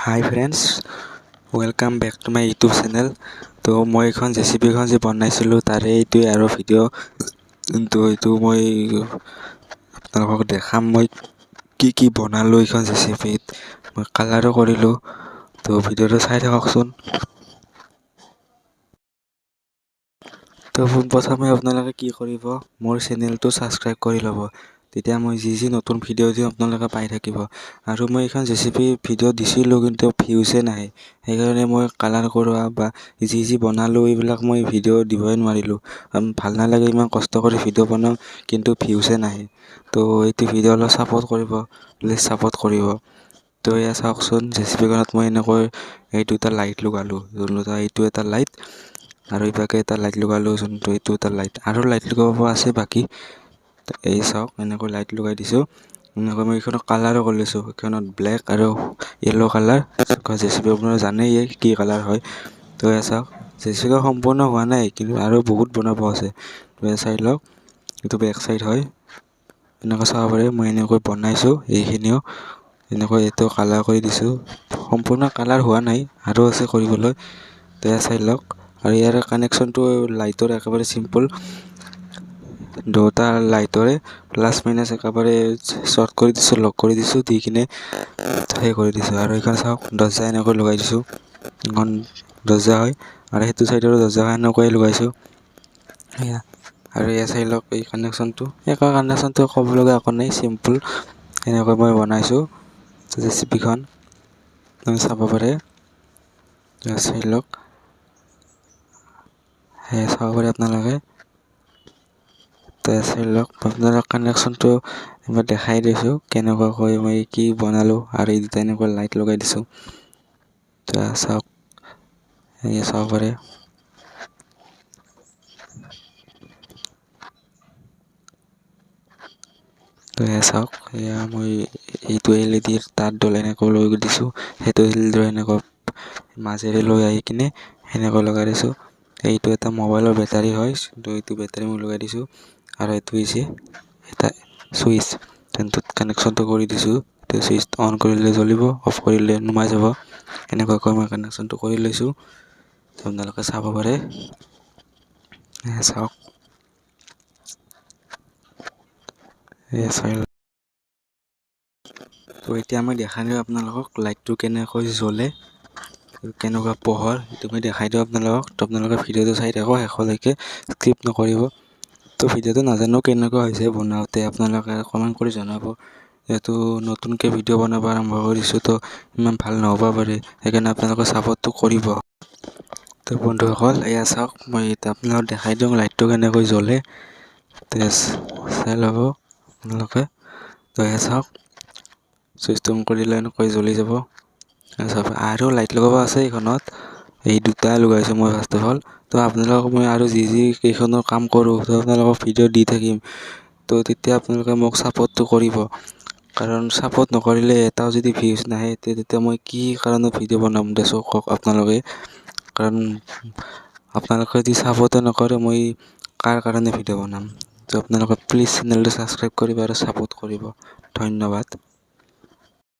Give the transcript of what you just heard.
Hi friends, welcome back to my YouTube channel. তো মই এইখন জেচিবিখন যে বনাইছিলোঁ তাৰে এইটোৱে আৰু ভিডিঅ'। তো এইটো মই আপোনালোকক দেখাম মই কি কি বনালোঁ এইখন জেচিবিত, মই কালাৰো কৰিলোঁ। তো ভিডিঅ'টো চাই থাককচোন। তো পোনপ্ৰথমে আপোনালোকে কি কৰিব, মোৰ চেনেলটো ছাবস্ক্ৰাইব কৰি ল'ব, তেতিয়া মই যি যি নতুন ভিডিঅ' দিওঁ আপোনালোকে পাই থাকিব। আৰু মই এইখন জেচিবি ভিডিঅ' দিছিলোঁ কিন্তু ভিউজে নাহে, সেইকাৰণে মই কালাৰ কৰোৱা বা যি যি বনালোঁ এইবিলাক মই ভিডিঅ' দিবই নোৱাৰিলোঁ। ভাল নালাগে ইমান কষ্ট কৰি ভিডিঅ' বনাওঁ কিন্তু ভিউজে নাহে। তো এইটো ভিডিঅ' অলপ ছাপোৰ্ট কৰিব, প্লিজ ছাপোৰ্ট কৰিব। তো এয়া চাওকচোন, জেচিবিখনত মই এনেকৈ এই দুটা লাইট লগালোঁ, যোনটো এইটো এটা লাইট আৰু ইভাগে এটা লাইট লগালোঁ, যোনটো এইটো এটা লাইট, আৰু লাইট লগাব আছে বাকী। এই চাওক, এনেকৈ লাইট লগাই দিছোঁ। এনেকৈ মই এইখনক কালাৰো কৰি লৈছোঁ, এইখনত ব্লেক আৰু য়েল্ল' কালাৰ। জেচিবি আপোনালোকে জানেই কি কালাৰ হয়। তো এয়া চাওক, জেচিবি সম্পূৰ্ণ হোৱা নাই কিন্তু আৰু বহুত বনাব আছে। তো এয়া চাই লওক, এইটো বেক চাইড হয়, এনেকৈ চাব পাৰে। মই এনেকৈ বনাইছোঁ, এইখিনিও এনেকৈ এইটো কালাৰ কৰি দিছোঁ। সম্পূৰ্ণ কালাৰ হোৱা নাই, আৰু আছে কৰিবলৈ। তো এয়া চাই লওক। আৰু ইয়াৰ কানেকশ্যনটো লাইটৰ একেবাৰে চিম্পল, দুটা লাইটৰে প্লাছ মাইনাছ একেবাৰে শ্বৰ্ট কৰি দিছোঁ, লক কৰি দিছোঁ, দি কিনে সেই কৰি দিছোঁ। আৰু এইখন চাওক, দৰ্জা এনেকৈ লগাই দিছোঁ, এইখন দৰ্জা হয়। আৰু সেইটো চাইডৰো দৰ্জাখন এনেকুৱাই লগাইছোঁ। এয়া আৰু এয়া চাই লওক এই কানেকশ্যনটো, এই কানেকশ্যনটো ক'ব লগা একো নাই, চিম্পল এনেকৈ মই বনাইছোঁ জেচিবিখন, চাব পাৰে। চাই লওক, সেয়া চাব পাৰে আপোনালোকে। তো চাই লওক, আপোনালোক কানেকশ্যনটো এবাৰ দেখাই দিছোঁ কেনেকুৱাকৈ মই কি বনালোঁ। আৰু এই দুটা এনেকুৱা লাইট লগাই দিছোঁ। তো চাওক, এয়া চাব পাৰে। তো এয়া চাওক, এয়া মই এইটো এল ই ডিৰ তাঁৰডাল এনেকৈ লৈ দিছোঁ, সেইটো এল ই ডিৰ এনেকৈ মাজেৰে লৈ আহি কিনে সেনেকৈ লগাই দিছোঁ। এইটো এটা মোবাইলৰ বেটাৰী হয়, তো এইটো বেটাৰী মই লগাই দিছোঁ। আৰু এইটো হৈছে এটা চুইচ, যোনটোত কানেকশ্যনটো কৰি দিছোঁ। এইটো চুইচ অন কৰিলে জ্বলিব, অফ কৰিলে নুমাই যাব। এনেকুৱাকৈ মই কানেকশ্যনটো কৰি লৈছোঁ, আপোনালোকে চাব পাৰে। চাওক, এয়া চাই লওক। তো এতিয়া মই দেখাই দিওঁ আপোনালোকক লাইটটো কেনেকৈ জ্বলে, কেনেকুৱা পোহৰ, সেইটো মই দেখাই দিওঁ আপোনালোকক। তো আপোনালোকে ভিডিঅ'টো চাই থাকক শেষলৈকে, স্কিপ নকৰিব। তো ভিডিঅ'টো নাজানো কেনেকুৱা হৈছে বনাওঁতে, আপোনালোকে কমেণ্ট কৰি জনাব। যিহেতু নতুনকৈ ভিডিঅ' বনাব আৰম্ভ কৰিছোঁ, তো ইমান ভাল নহ'ব পাৰে, সেইকাৰণে আপোনালোকে ছাপোৰ্টটো কৰিব। তো বন্ধুসকল, এয়া চাওক, মই এতিয়া আপোনালোকক দেখাই দিওঁ লাইটটো কেনেকৈ জ্বলে। তো চাই ল'ব আপোনালোকে। তো এয়া চাওক, চুইচটো অন কৰিলে এনেকৈ জ্বলি যাব। আৰু লাইট লগাব আছে এইখনত, এই দুটা লগাইছোঁ মই ফাৰ্ষ্ট অফ অল। তো আপোনালোকক মই আৰু যি যি কেইখনৰ কাম কৰোঁ, তো আপোনালোকক ভিডিঅ' দি থাকিম। তো তেতিয়া আপোনালোকে মোক ছাপোৰ্টটো কৰিব, কাৰণ ছাপোৰ্ট নকৰিলে এটাও যদি ভিউজ নাহে তেতিয়া মই কি কাৰণত ভিডিঅ' বনাম দেচোন কওক আপোনালোকে। কাৰণ আপোনালোকে যদি ছাপোৰ্টে নকৰে মই কাৰ কাৰণে ভিডিঅ' বনাম। তো আপোনালোকে প্লিজ চেনেলটো ছাবস্ক্ৰাইব কৰিব আৰু ছাপোৰ্ট কৰিব। ধন্যবাদ।